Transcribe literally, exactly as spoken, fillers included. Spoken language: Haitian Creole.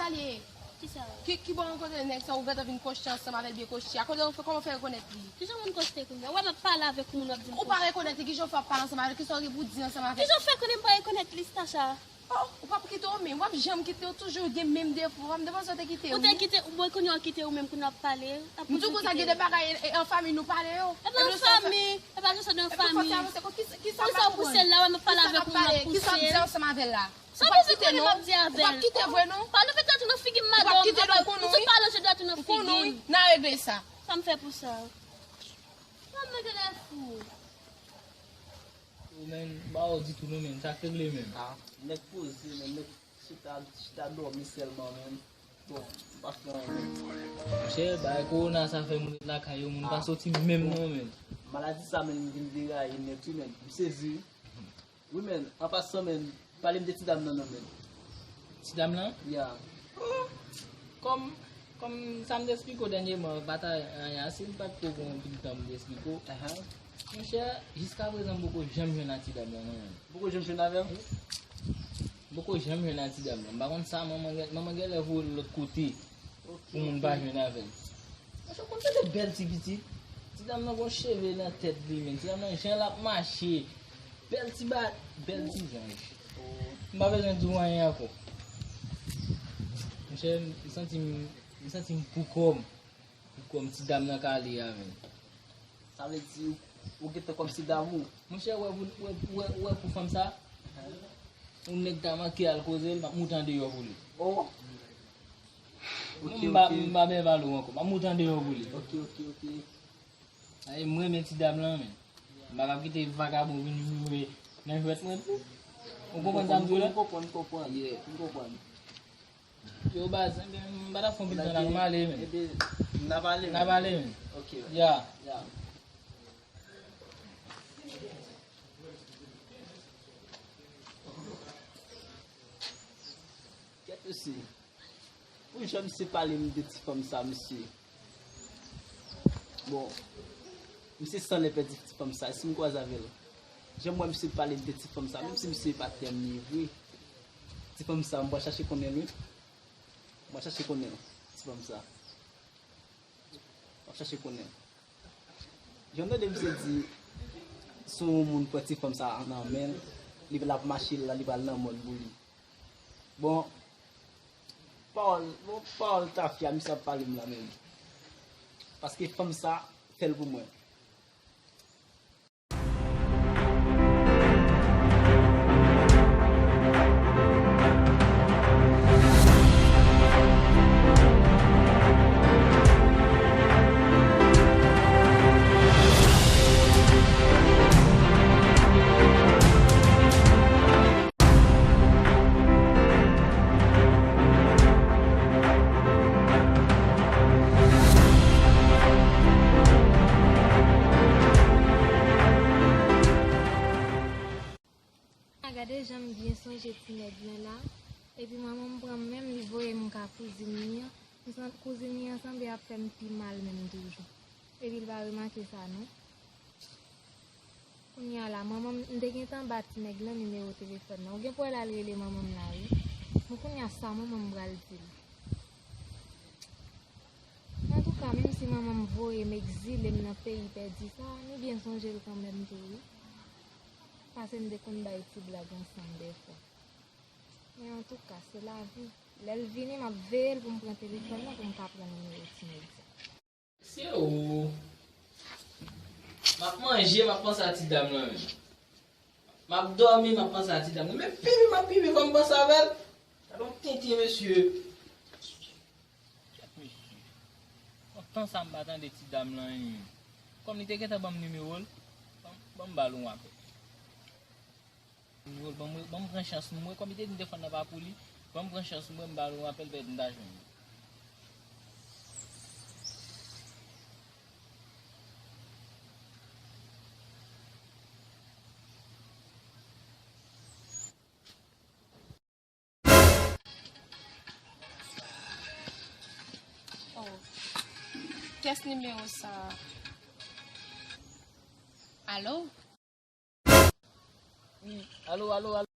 Pale. Kisa? Ki, ki bò w rankontre nèg sa, ou gentan vin koste ansanm avè l, byen koste? A kote w fè, kòman w fè rekonèt li? Kijan moun koste kounye a? Ou wè m ap pale avèk moun, w ap di m koste. Ou pa rekonèt li, kijan w fè w ap pale ansanm avè l? Kisa w gen pou w di ansanm avè l? Kijan w fè konnen m pa rekonèt li, Stacha? Oh, ou p ap kite w menm, w ap janm kite w, toujou gen menm defo a, m te panse w te kite wi. Ou te kite, bon, kounye a w kite ou menm, kounye a w ap pale. M di w konsa, gen de bagay e, e, an fanmi nou pale yo. E pa an fanmi, e pa kesyon de fanmi. Epi w fòse avanse, ki, ki sa w pa konprann? Pouse l la, wè m ap pale avèk ou, m ap pouse l. Ki sa w ap di ansanm avè l la? Sa w bezwen konnen m ap di avè l? Ou p ap kite vre non. Pa leve dwèt ou nan figi m, madanm. Ou p ap kite vre, ou konnen wi. Ou sot pale, leve dwèt ou nan figi m. Ou konnen wi, n a regle sa. Sa m fè pou sa? Sa m nan genlè fou. Ou menm, m pa wè w ditou non, menm, sa k regle menm? Ah, nèg poze, menm, nèg chita, chita dòmi sèlman, menm. Bon, m pa fè anyen. Monchè, bagay kowona sa fè moun ret lakay yo, moun pa soti menm non, menm. Maladi sa, menm, vin deraye nèt, wi, menm. M sezi, wi. Wi, menm, an pasan, menm, pale m de ti dam nan non, menm. Ti dam lan? Ya. Oh, kòm, kòm sa m te eksplike w dènyèman, pa t anyen ase, m pa t ko pran anpil tan pou m te eksplike w. Ahan. Monchè, jiskaprezan m poko janm jwenn ak ti dam lan non, menm. Poko janm jwenn avè l? M poko janm jwenn ak ti dam lan. M pa konn sa, manman gen, manman genlè voye l lòt kote pou moun pa jwenn avè l. Monchè, w konn tande bèl ti pitit? Ti dam nan gon cheve nan tèt li, menm. Ti dam nan jan l ap mache. Bèl ti ba, bèl ti zanj. M pa bezwen di w anyen ankò. Monchè, m santi m, m santi m pou kò m. Pou kò m, ti dam nan k ale a, menm. Sa vle di, ou gentan kòmsi damou? Monchè, wè pou, wè, wè, wè pou fanm sa? Yon nèg ta manke al koze l, m ap moute andeyò pou li. Oh! Ok, m pa, ok. M pa byen pale w ankò. M ap moute andeyò pou li. Ok, ok, ok. Ay, m renmen ti dam lan, men. M pa ka kite vagabon vin joure nan jwèt mwen tou. Ou konprann sa m di w la? M konprann, m konprann. Yeah. M konprann. Yo, baz, enben, m pa t ap fè anpil tan la, nou ale, men. Enben, n ap ale, men. N ap ale, men. Ok, men. Ya. Ya. Kèt osi. Pou jan misye pale m de ti fanm sa, misye. Bon, misye san lè pèdi ti fanm sa, si m kwaze avè l. Jan m wè misye pale m de ti fanm sa, menm si misye pa t renmen vre. Ti fanm sa, m pral chache konnen l, wi. M pral chache konnen l, ti fanm sa. M ap chache konnen l. Jan m tande misye di, si yon moun pran ti fanm sa nan men l, li, l ap mache la, li pral nan mòn pou li. Bon, pawòl, bon, pawòl tafya misye ap pale m la menm. Paske fanm sa fè l pou mwen. A gade jan m byen sonje ti nèg lan la, epi manman m pran m menm, li voye m ka kouzin li an. M san-, kouzin li an sanble ap fè m pi mal menm toujou. Epi l pa remake sa non. Kounye a la, manman m, m te gentan ba ti nèg lan nimewo telefòn nan. Ou gen pou wè l al rele manman m la, wi. Bon, kounye a, sa manman m pral di l? Antouka, menm si manman m voye m egzile m nan peyi pèdi sa, m byen sonje l kanmenm tou, wi. Paske n te konn bay ti blag ansanm dèfwa. Men antouka, se lavi. Lè l vini, m ap veye l pou m pran telefòn nan pou m ka pran nimewo ti nèg sa. Se ou. M ap manje, m ap panse a ti dam lan menm. M ap dòmi, m ap panse a ti dam lan. Men pipi m ap pipi, fò m panse avè l. Gade yon tenten, mesye. Kèt, mesye. Kontan sa m pa tande ti dam lan anyen. Kòm li te gentan ban m nimewo l, ban m, ban m ba l yon apèl. Ban m, ban m pran chans m wè, kòm li te di m telefòn nan pa pou li, ban m pran chans m wè, m ba l yon apèl, pètèt m ta jwenn li. Oh. Kiyès nimewo sa a? Alo? Wi, alo, alo, alo.